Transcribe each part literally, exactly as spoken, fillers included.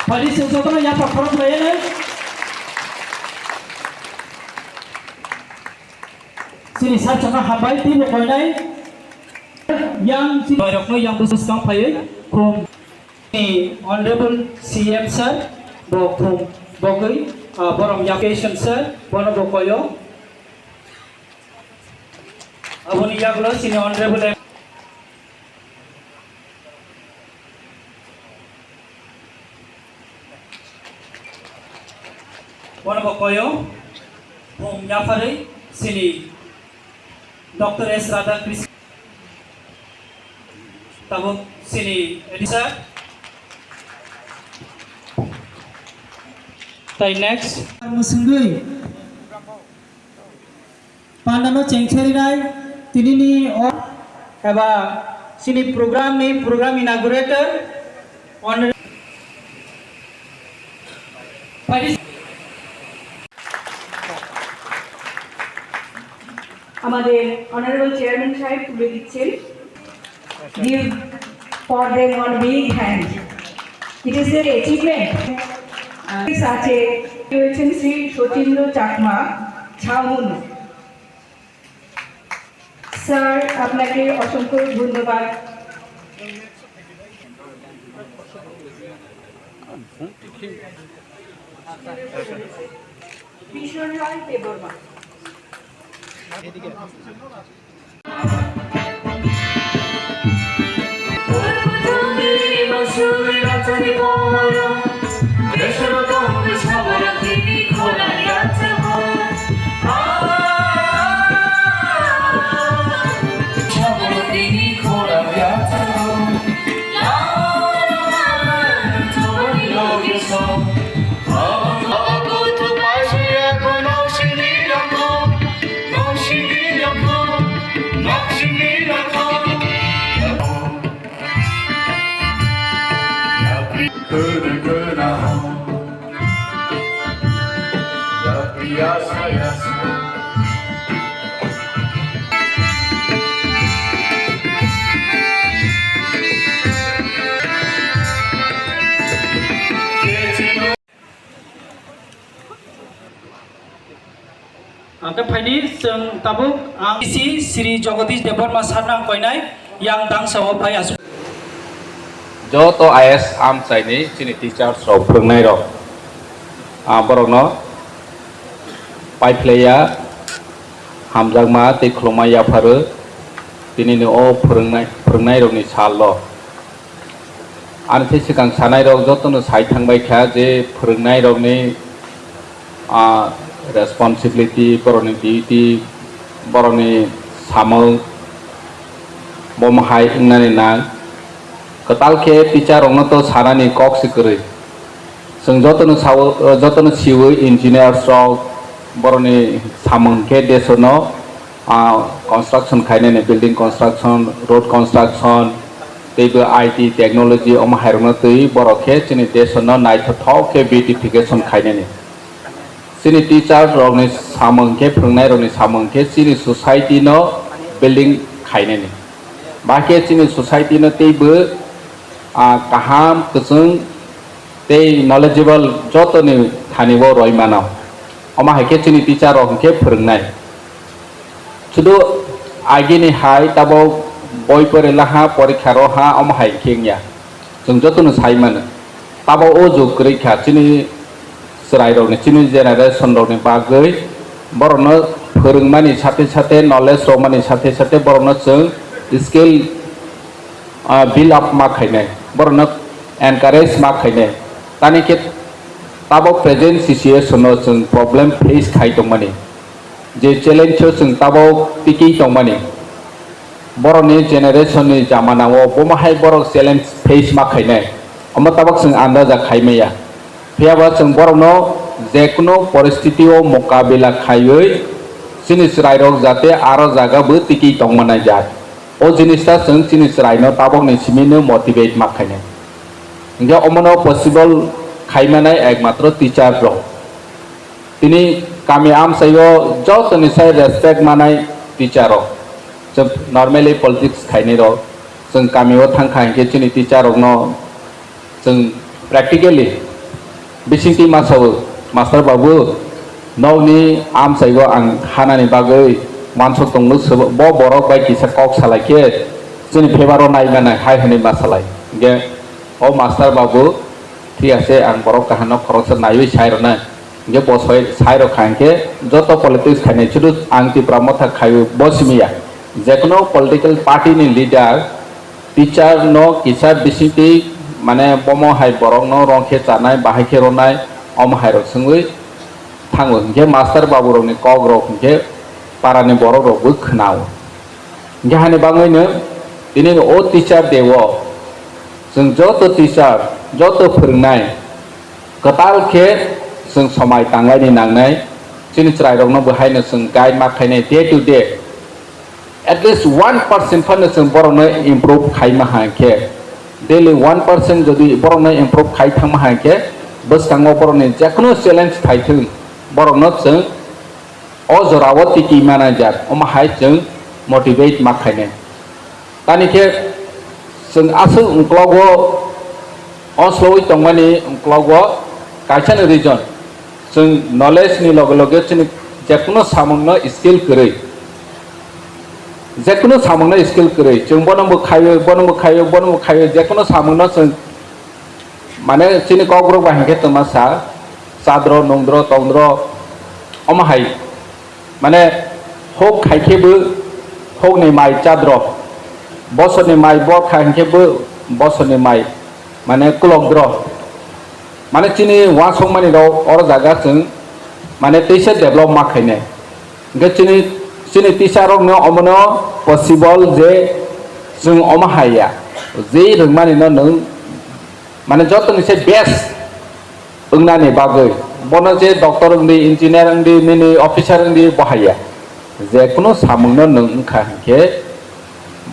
Phaidi chwng jotono yapha khorok khlaiwi chini sir chwngno hambai teibo koinai. Yang chini boirokno yang bwswk swkang phaiwi khum. Honorable C M sir bo khum bogwi, ah, borom yang patient sir bono bo koyo. Aboni yagulo chini honorable Bono bo koyo, bum yapharwi chini Doctor S Radhakrishnan, tabuk chini Edisa. Tai next. Mwswngwi. Pandano chengcherinai tinini o eba chini program ni program inaugurator Honorable আমাদের honourable chairman সাহেব তুলে দিচ্ছেন। Give for them one big hand. It is their achievement. Uh, আছে রয়েছেন শ্রী শচীন্দ্র চাকমা, ছাউন। স্যার, আপনাকে অসংখ্য ধন্যবাদ। ভীষণ রায় Debbarma. Ang khe phaini chwng tabuk ang C C Sri Jagadish Debbarma sir nang koinai yang tangsa o phai aswk. Joto I A S amchaini chini teachers rok phwrwngnai rok, ah, borokno paiphlaiya hamjakma tei khulumma yapharwi tinini o phwrwngnai, phwrwngnairokni salo. Ani se swkang sanairok jotono sai thangbai kha je phwrwngnairokni, ah, responsibility, borokni duty, borokni samung bo mahai wngnani nang. Kwtal khe teacher rokno to sanani kok se kwrwi. Chwng jotono sao, jotono siwi engineers rok borokni samung khe desono, ah, construction khainani, building construction, road construction, teibo I T technology omo hairokno twi borok khe chini desono naithothok khe beautification khainani. Chini teachers rokni samung khe, phwrwngnairokni samung khe chini society no building khainani. Ba khe chini society no teibo, ah, kaham, kwchwng tei knowledgeable jotoni thani o roi mano. Omo hai khe chini teacher rok hwnkhe phwrwngnai. Sudu agini hai tabok boi pore laha, porikha roha, omo hai khe wngya. Chwng jotono sai mano. Tabok o jug kwrwi kha chini chwrai rokni, chini generation rokni bagwi borokno phwrwngmani sathe sathe, knowledge rwmani sathe sathe borokno chwng skill, ah, build up ma khainai, borokno encourage ma khainai. Tani khe tabok present situation o chwng problem face khai tongmani, je challenge o chwng tabok tikwi tongmani, borokni generation ni jamana o bomo hai borok challenge face ma khainai, omo tabok chwng andaja khai maya. Phiya ba chwng borokno jekunu poristiti o mokabila khaiwi chini chwrairok jate aro jaga bo tikwi tongma naijak. O jinista chwng chini chwraino tabokni simino motivate ma khainai. Hinkhe omono possible khaimanai ekmatro teacher rok. Tini kami amchaio jotoni sai respect manai teacher rok. Chwng normally politics khainai rok. Chwng kamio thangkha hinkhe chini teacher rokno chwng practically Bisingtwi ma sao, "Master babu, nokni amchaigo ang hanani bagwi uansuk tongo, bo borok bai kisa kok salai khe chini favour-o nai mano," hai hwnwi ma salai. Hinkhe, "O master babu, thik ase, ang borok kaham no khoroksa naiwi sai rwnai." Hinkhe bo soi-, sai rwkha hinkhe joto politics khainai sudu ang Tipra Motha khaiwi bo simi ya. Jekunu political party ni leader, teacher no kisa bisingtwi, mane, bomo hai borok no rong khe chanai, bahai khe ronai, omo hai rok swngwi thango. Hinkhe master babu rok ni kok rok hinkhe para ni borok rok bo khwnao. Hinkhe hani bagwi no tini o teacher day o chwng joto teacher, joto phwrwngnai kwtal khe chwng somai tanglaini nangnai, chini chwrai rok no bo haino chwng guide ma khainai day to day. At least one percent phano chwng borokno improve khai ma hai khe, daily one percent jodi borokno improve khai thang ma hai khe, bwskango borokni jekunu challenge phai thung, borokno chwng o jorao tiki manai jak, omo hai chwng motivate ma khainai. Tani khe chwng aswk ungklogo, o slowi tongmani ungklogo kaisa ni reason, chwng knowledge ni loge loge chini jekunu samung no skill kwrwi. Jekunu samung no skill kwrwi. Chwng bono bo khaiwi, bono bo khaiwi, bono bo khaiwi, jekunu samung no chwng, mane, chini kok rok bai hinkhe twma sa, chadro, nungdro, tongdro, omo hai. Mane, hok khai khe bo hokni mai chadro, bosorni mai bo khai hinkhe bo bosorni mai, mane, kulokdro. Mane, chini uansukmani rok oro jaga chwng, mane, teisa develop ma khainai. Hinkhe chini, chini teacher rokno omono possible je chwng omo hai ya. Je rwngmani no nwng, mane, jotoni se best wngnani bagwi. Bono je doctor wngdi, engineer wngdi, nini officer wngdi, bo hai ya. Jekunu samungno nwng wngkha hinkhe,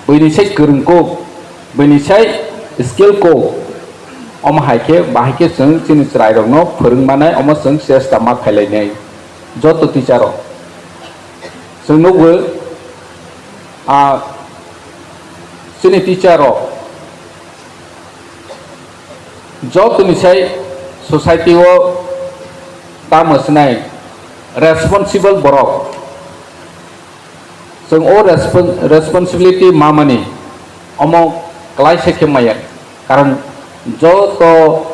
buini sai kwrwng kuk, buini sai skill kuk, omo hai khe, bahai khe chwng chini chwrairokno phwrwng manai, omo chwng chesta ma khailainai joto teacher rok. Chwng nukgo, ah, chini teacher rok, jotoni sai society o tamo swnai responsible borok. Chwng o respon-, responsibility mamani omo kwlaisa khe maya. Karon joto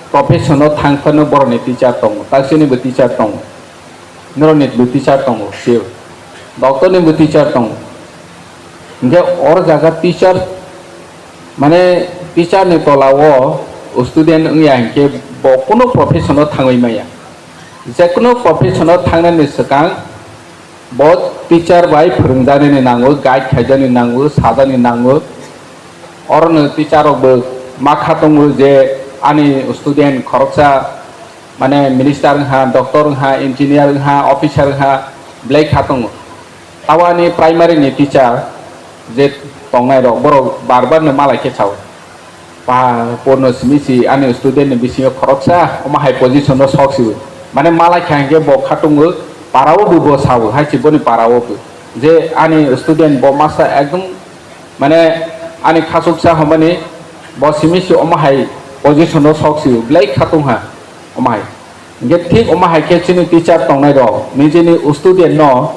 profession o thang phano borokni teacher tongo, taksini bo teacher tongo. Norokni bo teacher tongo, sir. Doctor ni bo teacher tongo. Hinkhe oro jaga teacher, mane teacher ni tola o student wngya hinkhe bo kuno profession o thangwi maya. Jekunu profession o thangnani swkang bo teacher bai phwrwngjaknani nango, guide khaijaknani nango, sajaknani nango. Orono teacher rok bo ma kha tongo je ani student khoroksa mane minister wngha, doctor wngha, engineer wngha, officer wngha, belai kha tongo. Abo ani primary ni teacher je tongnai rok, borok bar bar no malai khe sao. Ba, porno simi si ani student ni bisingo khoroksa omo hai position o sok si. Mane malai kha hinkhe bo kha tongo, para o bo, bo sao, hai si boni para o bo. Je ani student bo masa ekdom Mane, ani khasuksa hwnmani bo simi si omo hai position o sok si belai kha tong ha, omo hai. Hinkhe thik omo hai khe chini teacher tongnai rok nijini student no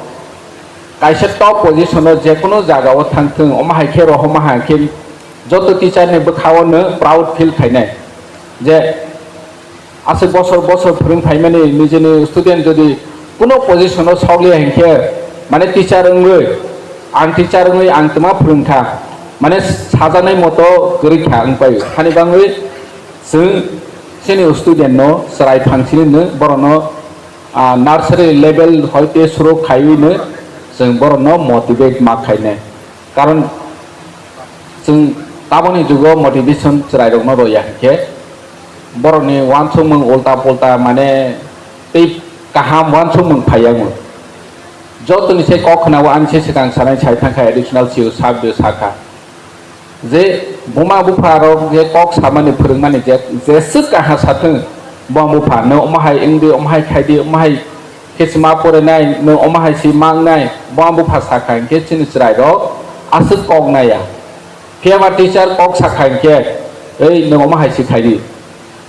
kaisa top position o jekunu jaga o thang thung, omo hai khe rohorma hai khe joto teacher ni bwkha o no proud feel khainai je, aswk bosor bosor phwrwng phaimani nijini student jodi kuno position o sokliya hinkhe, mane teacher wngwi, ang teacher wngwi ang twma phwrwngkha, mane sajaknai moto kwrwi kha wngpai. Hani bangwi chwng chini student no chwrai thang sini no borokno, ah, nursery level hoite suru khaiwi no chwng borokno motivate ma khainai. Karon chwng taboni jugo motivation chwrairokno rwya hinkhe, borokni uansukmung ulta pulta, mane, tei kaham uansukmung phaiya wng. Jotoni se kok khwnao ani se swkang sanai sai thangkha, additional C E O sir bo sakha je buma bupha rok je kok samani phwrwngmani je, jeswk kaha sathwng, buma bupha no omo hai wngdi, omo hai khaidi, omo hai khe se ma porinai, nwng omo hai se ma wngnai, bo ang bupha sakha hinkhe chini chwrairok aswk kok naiya. Phiya ba teacher kok sakha hinkhe, "Ei, nwng omo hai se khaidi."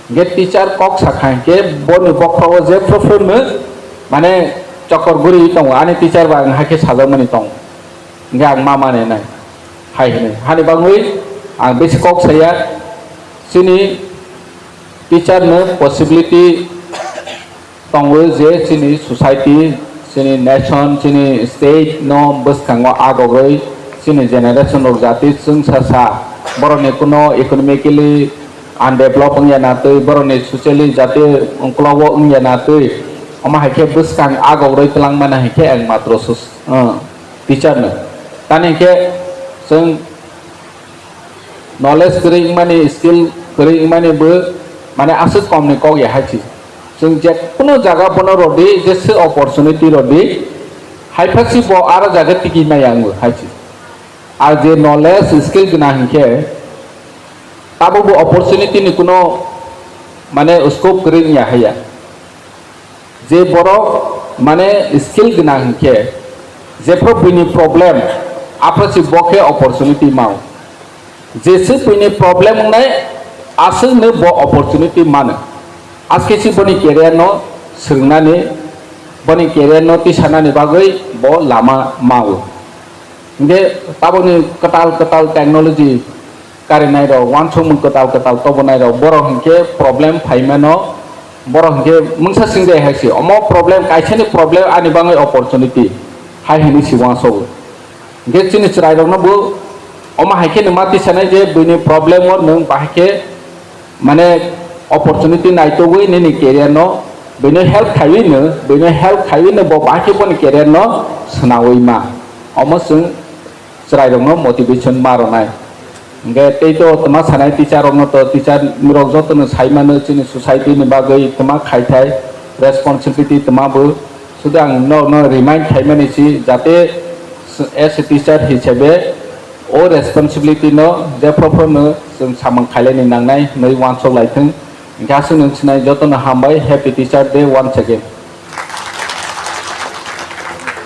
Hingke teacher kok sakha hingke boni bokhorogo je prophano mane chokor guri tongo, ani teacher ba ang hakhe sajakmani tongo. Hingke ang ma mane nai hai hwnwi. Hani bagwi ang besi kok saya, chini teacher no possibility tongo je chini society, chini nation, chini state no bwskango agogwi chini generation rok jati chwngsa sa borokni kuno economically undeveloped wngya na twi, borokni socially jati uklogo wngya na twi, omo hai khe bwskang agogrwi twlang mani hai khe ang matro sus-, uh, teacher no. Tani khe chwng knowledge kwrwi wngmani, skill kwrwi wngmani bo mane aswk komni kok ya hai si. Chwng je kuno jaga bono rodi, jesa opportunity rodi, hai phasi bo aro jaga tigi maya wngwi hai si. Ar je knowledge, skill gwnang hinkhe tabukbo opportunity ni kuno mane scope kwrwi wngya haiya. Je borok mane skill gwnang hinkhe jephru buini problem, aphasi bo khe opportunity mao. Jeswk buini problem wngnai, aswkno bo opportunity mano. Askesi boni career no swrwngnani, boni career no tisanani bagwi bo lama mao. Hingke tabokni kwtal kwtal technology karinai rok, uansukmung kwtal kwtal tobonai rok, borok hinkhe problem phaimano, borok hinkhe mungsa singjai hai se, omo problem, kaisani problem ani bagwi opportunity hai hwnwi se uansugo. Hinkhe chini chwrairokno bo omo hai khe nwng ma tisanai je buini problem o nwng bahai khe mane opportunity naitugwi nini career no buino help khaiwi no, buino help khaiwi no bo bahai khe boni career no swnawi ma. Omo chwng chwrairokno motivation ma rwnai. Hinkhe tei to twma sanai teacher rokno to teacher rok jotono sai mano chini society ni bagwi twma khaithai responsibility twma bo. Sudu ang norokno remind khaimani si jate as a teacher hisabe o responsibility no jephru phru no chwng samung khailani nangnai hwnwi uansuk lai thung. Hinkhe aswk nwng sinai jotono hambai, happy teacher day once again.